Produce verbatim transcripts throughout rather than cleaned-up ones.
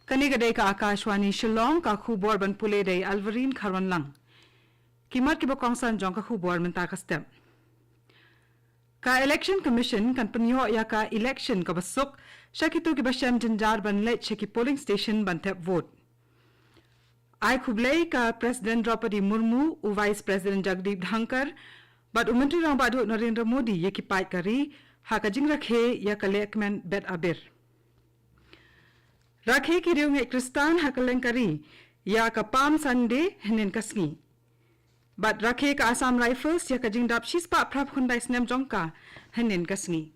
Kane ka dei ka Akashvani Shillong, ka khubor ban pule da i Alvarine Kharwanlang. Ki mat kiba kongsan jong ka khubor mynta ka step. Ka Election Commission kan pynïoh ïa ka election kaba suk sha kito kiba shem jynjar ban leit sha ki polling station ban thep vote. Ai khublei ka President Droupadi Murmu, u Vice President Jagdeep Dhankhar bad u Myntri Rangbah Duh Narendra Modi ïa ki paid ka ri ha ka jingrakhe ïa ka lehkmen bet aber. Rakhe ki riewngeit Khristan ha kylleng ka ri ïa ka Palm Sunday hynnin ka sngi. Bad rakhe ka Assam Rifles ïa ka jingdap shispah phraphew khyndai snem jong ka hynnin ka sngi.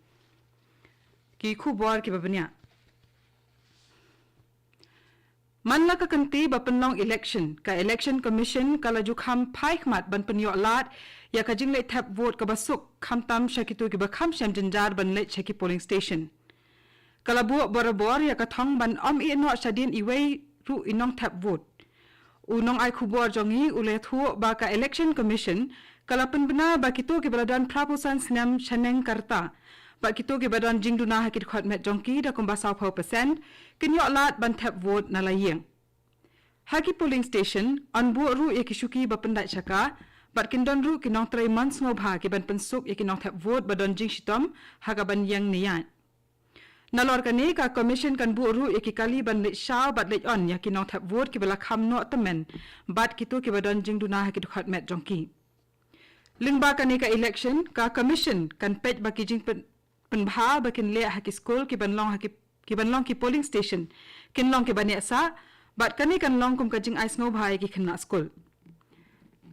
Ki khubor kiba bniah. Man la ka kynti ba pynlong election, ka Election Commission ka la ju kham phai khmat ban pynïoh lad ïa ka jingleit thep vote kaba suk, khamtam sha kito kiba kham shem jynjar ban leit sha ki polling station. Ka la buh borabor ïa ka thong ban ym ïeh noh shadien iwei ruh i nongthep vote. U nongai khubor jong ngi u la ïathuh ba ka Election Commission ka la pynbna ba kito kiba la don phraphew san snem shaneng ka rta bad kito kiba don jingduna ha ki dkhot met jong ki da kumba sawphew percent kin ïoh lad ban thep vote na la ïing. Ha ki polling station yn buh ruh ïa ki shuki ba pyndait sha ka bad kin don ruh ki nongtrei mon sngewbha kiban pynsuk ïa ki nongthep vote ba don jingshitom ha kaban ïeng ne ïaid. Nalor kane, ka Commission kan buh ruh ïa ki kali ban leit shaw bad leit on ïa ki nongthep vote kiba la kham noh tymmen bad kito kiba don jingduna ha ki dkhot met jong ki. Lyngba kane ka election, ka Commission kan peit ba ki jingpyn-, pynbha ba kin leh ha ki skul kiban long ha ki, kiban long ki polling station kin long kiba neh sah bad kane kan long kum ka jingai sngewbha ïa ki khynnah skul.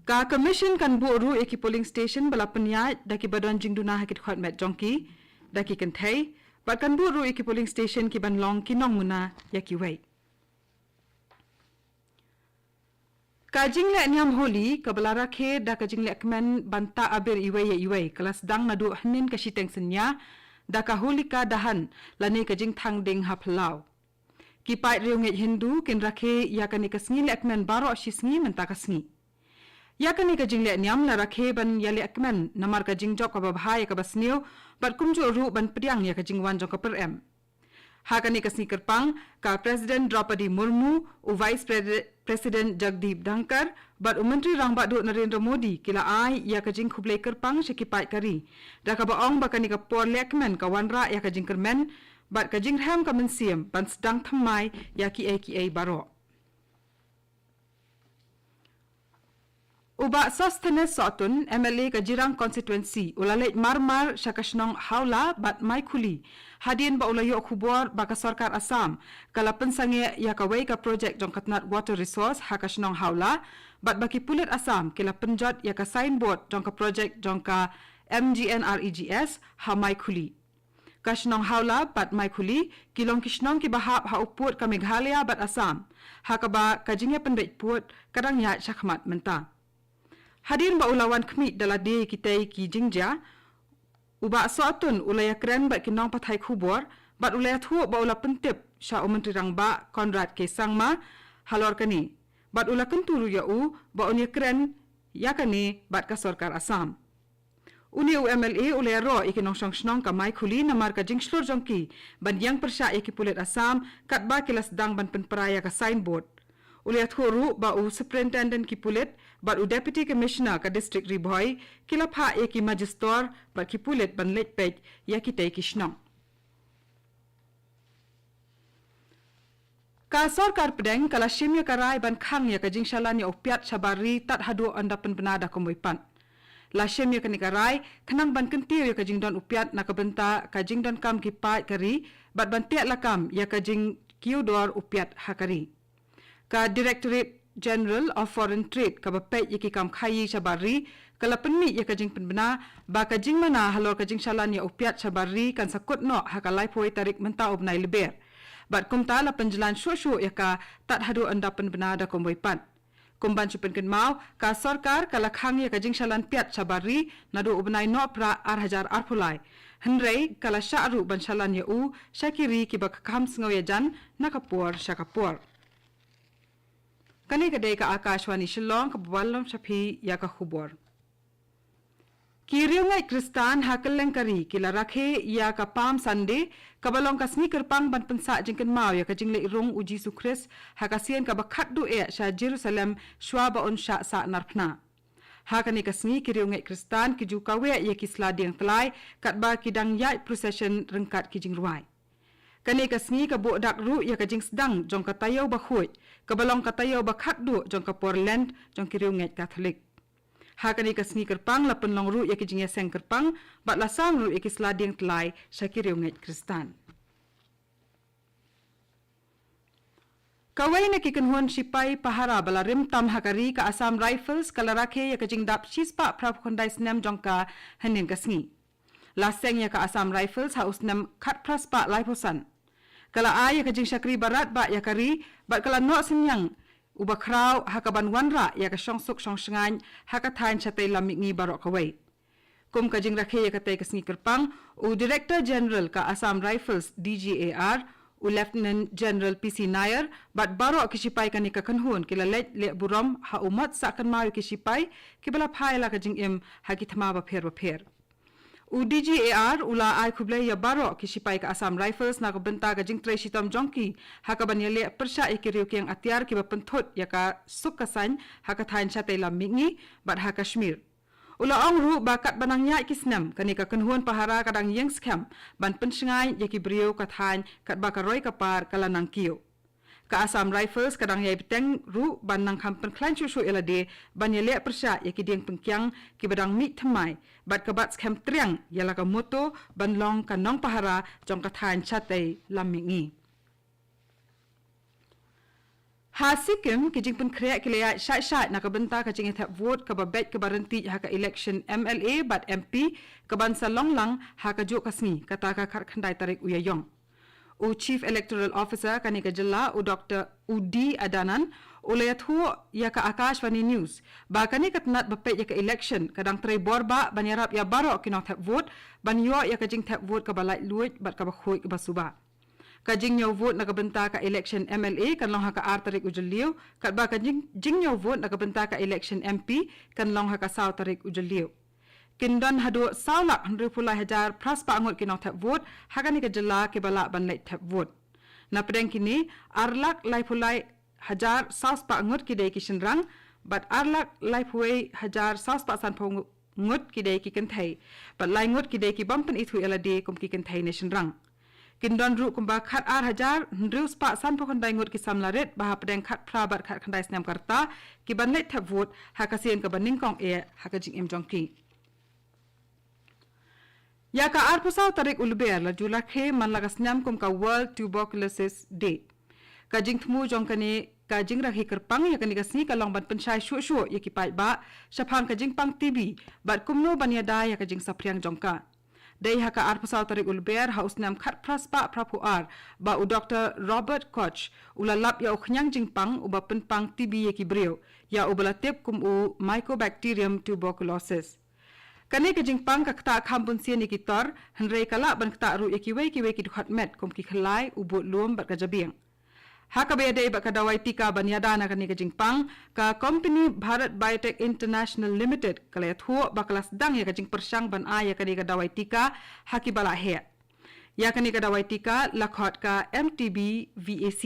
Ka Commission kan buh ruh ïa ki polling station ba la pynïaid da kiba don jingduna ha ki dkhot met jong ki da ki kynthei bad kan buh ruh ïa ki polling station kiban long ki nongmuna ïa kiwei. Ka jingleh niam Holi kaba la rakhe da ka jingleh kmen ban tah aber iwei ïa iwei ka la sdang naduh hynnin ka shiteng synñia da ka Holika Dahan lane ka jingthang ding ha phyllaw. Ki paid riewngeit Hindu kin rakhe ïa kane ka sngi leh kmen baroh shi sngi mynta ka sngi. Ïa kane ka jingleh niam la rakhe ban ïaleh kmen namar ka jingjop kaba bha ïa kaba sniew bad kumjuh ruh ban pdiang ïa ka jingwan jong ka pyrem. Ha kane ka sngi kyrpang, ka President Droupadi Murmu, u Vice Pre-, President Jagdeep Dhankhar bad u Myntri Rangbah Duh Narendra Modi ki la ai ïa ka jingkhublei kyrpang sha ki paid ka ri da kaba ong ba kane ka por leh kmen ka wanrah ïa ka jingkyrmen bad ka jingrhem ka mynsiem ban sdang thymmai ïa kiei kiei baroh. U Bah Sosthenes Sohtun, M L A ka Jirang Constituency, u la leit marmar sha ka shnong Hawla bad Maikhuli hadien ba u la ïoh khubor ba ka sorkar Assam ka la pynsangeh ïa kawei ka projek jong ka tnat Water Resource ha ka shnong Hawla bad ba ki pulit Assam ki la pynjot ïa ka signboard jong ka projek jong ka M G N R E G S ha Maikhuli. Ka shnong Hawla bad Maikhuli ki long ki shnong kiba hap ha u pud ka Meghalaya bad Assam, ha kaba ka jingïapynbeit pud ka dang ïaid shakhmat mynta. Hadien ba u la wan khmih da lade kitei ki jingjia, u Bah Sohtun u la ïakren bad ki nongpathai khubor bad u la ïathuh ba u la pyntip sha u Myntri Rangbah Conrad K Sangma halor kane bad u la kyntu ruh ïa u ba un ïakren ïa kane bad ka sorkar Assam. Une u M L A u la ïaroh ïa ki nongshong shnong ka Maikhuli namar ka jingshlur jong ki ban ïeng pyrshah ïa ki pulit Assam katba ki la sdang ban pynpra ïa ka signboard. U la ïathuh ruh ba u Superintendent ki pulit bad u Deputy Commissioner ka District Ri Bhoi ki la phah ïa ki Magistrate bad ki pulit ban leit peit ïa kitei ki shnong. Ka sorkar pdeng ka la shim ïa ka rai ban khang ïa ka jingshalan ïa u piat shabar ri tad haduh ynda pynbna da kumwei pat. La shim ïa kane ka rai khnang ban kyntiew ïa ka jingdon u piat na ka bynta ka jingdonkam ki paid ka ri bad ban teh lakam ïa ka jingkiew dor u piat ha ka ri. Ka Directorate General of Foreign Trade kaba peit ïa ki kam khaïi shabar ri ka la pynmih ïa ka jingpynbna ba ka jingmana halor ka jingshalan ïa u piat shabar ri kan sa kut noh ha ka laiphew tarik mynta u bnai Lber. Bad kumta la pynjlan shuh shuh ïa ka tad haduh ynda pynbna da kumwei pat. Kum ban shu pynkynmaw, ka sorkar ka la khang ïa ka jingshalan piat shabar ri naduh u bnai Nohprah ar hajar arphew lai. Hynrei ka la shah ruh ban shalan ïa u sha ki ri kiba kham sngew ïajan na ka por sha ka por. Kane ka dei ka Akashvani Shillong kaba wanlam sha phi ïa ka khubor. Ki riewngeit Khristan ha kylleng ka ri ki la rakhe ïa ka Palm Sunday, kaba long ka sngi kyrpang ban pynsah jingkynmaw ïa ka jingleit rung u Jisu Khrist ha ka sien kaba khatduh eh sha Jerusalem shuwa ba un shah sah narphna. Ha kane ka sngi ki riewngeit Khristan ki ju kaweh ïa ki sla dieng tlai katba ki dang ïaid procession ryngkat ki jingrwai. Kane ka sngi ka buh dak ruh ïa ka jingsdang jong ka taïew bakhuid, kaba long ka taïew ba khatduh jong ka por Lent jong ki riewngeit Katholik. Ha kane ka sngi kyrpang la pynlong ruh ïa ki jingïaseng kyrpang bad la sam ruh ïa ki sla dieng tlai sha ki riewngeit Khristan. Kawei na ki kynhun shipai pahara ba la rim tam ha ka ri, ka Assam Rifles, ka la rakhe ïa ka jingdap shispah phraphew khyndai snem jong ka hynnin ka sngi. La seng ïa ka Assam Rifles ha u snem khatphra spah laiphew san. Ka la ai ïa ka jingshakri barat bah ïa ka ri bad ka la noh synñiang u bakhraw ha kaban wanrah ïa ka shongsuk shongshngaiñ ha ka thaiñ shatei lam mihngi baroh kawei. Kum ka jingrakhe ïa katei ka sngi kyrpang, u Director General ka Assam Rifles, D G A R, u Lieutenant General P C Nair bad baroh ki shipai kane ka kynhun ki la leit leh burom ha u mot sah kynmaw ïa ki shipai kiba la phai la ka jingim ha ki thma bapher bapher. U D G A R u la ai khublei ïa baroh ki shipai ka Assam Rifles na ka bynta ka jingtrei shitom jong ki ha kaban ïaleh pyrshah ïa ki riew kieng atiar kiba pynthut ïa ka suk ka saiñ ha ka thaiñ shatei lam mihngi bad ha Kashmir. U la ong ruh ba katba nang ïaid ki snem, kane ka kynhun pahara ka dang ïeng skhem ban pynshngaiñ ïa ki briew ka thaiñ katba ka roi ka par ka la nang kiew. Ka Assam Rifles ka dang ïai bteng ruh ban nang kham pynkhlaiñ shuh shuh ïa lade ban ïaleh pyrshah ïa ki dieng pynkiang kiba dang mih thymmai bad ka bat skhem triang ïa la ka motto ban long ka nongpahara jong ka thaiñ shatei lam mihngi. Ha Sikkim, ki jingpynkhreh ki la ïaid shait shait na ka bynta ka jingïathep vote kaba beit kaba ryntih ha ka election M L A bad M P kaban sa long lang ha kajuh ka sngi, kata ka khatkhyndai tarik u Ïaïong. U Chief Electoral Officer kane ka jylla, u Doctor U D Adanan, u la ïathuh ïa ka Akashvani News ba kane ka tnat ba peit ïa ka election ka dang trei bor bah ban ïarap ïa baroh ki nongthep vote ban ïoh ïa ka jingthep vote kaba laitluid bad kaba khuid kaba suba. Ka jingñiew vote na ka bynta ka election M L A kan long ha ka ar tarik u Jylliew, katba ka jing-, jingñiew vote na ka bynta ka election M P kan long ha ka saw tarik u Jylliew. Kin don haduh saw lak hynriewphew lai hajar phra spah ngut ki nongthep vote ha kane ka jylla kiba lah ban leit thep vote. Na pdeng kine, ar lak laiphew lai hajar saw spah ngut ki dei ki shynrang, bad ar lak laiphew wei hajar saw spah sanphew ngut ki dei ki kynthei, bad lai ngut ki dei ki bym pynithuh ïa lade kum ki kynthei ne shynrang. Kin don ruh kumba khat ar hajar hynriew spah sanphew khyndai ngut ki samla rit ba hapdeng khatphra bad khatkhyndai snem ka rta kiban leit thep vote ha ka sien kaba nyngkong eh ha ka jingim jong ki. Ïa ka arphew saw tarik u Lber la ju rakhe man la ka snem kum ka World Tuberculosis Day. Ka jingthmu jong kane ka jingrakhe kyrpang ïa kane ka sngi ka long ban pynshai shuh shuh ïa ki paidbah shaphang ka jingpang T B bad kumno ban ïada ïa ka jingsaphriang jong ka. Dei ha ka arphew saw tarik u Lber ha u snem khatphra spah phraphew ar ba u Doctor Robert Koch u la lap ïa u khñiang jingpang uba pynpang T B ïa ki briew, ïa uba la tip kum u Mycobacterium tuberculosis. Kane ka jingpang ka ktah kham bunsien ïa ki tor, hynrei ka lah ban ktah ruh ïa kiwei kiwei ki dkhot met kum ki khyllai, u budlum bad ka jabieng. Ha kaba ïadei bad ka dawai tika ban ïada na kane ka jingpang, ka company Bharat Biotech International Limited ka la ïathuh ba ka la sdang ïa ka jingpyrshang ban ai ïa kane ka dawai tika ha kiba la heh. Ïa kane ka dawai tika la khot ka M T B vac.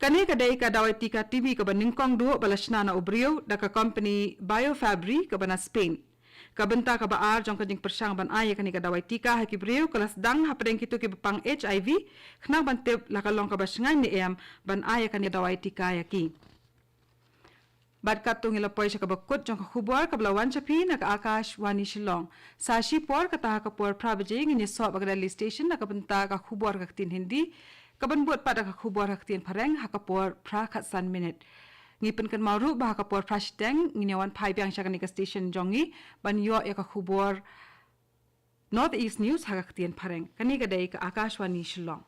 Kane ka dei ka dawai tika T B kaba nyngkong duh ba la shna na u briew da ka company Biofabri kaba na Spain. Ka bynta kaba ar jong ka jingpyrshang ban ai ïa kane ka dawai tika ha ki briew ka la sdang hapdeng kito kiba pang H I V, khnang ban tip la ka long kaba shngaiñ ne em ban ai ïa kane ka dawai tika ïa ki. Bad katto ngi la poi sha kaba kut jong ka khubor kaba la wan sha phi na ka Akashvani Shillong. Sa shipor, kata ha ka por phra baje, ngin ïasoh bad ka Delhi Station na ka bynta ka khubor ka ktien Hindi, kaban bud pat da ka khubor ka ktien Phareng ha ka por phra khatsan minit. Ngi pynkynmaw ruh ba ha ka por phra shiteng ngin ïa wan phai biang sha kane ka station jong ngi ban ïoh ïa ka khubor North East News ha ka ktien Phareng. Kane ka dei ka Akashvani Shillong.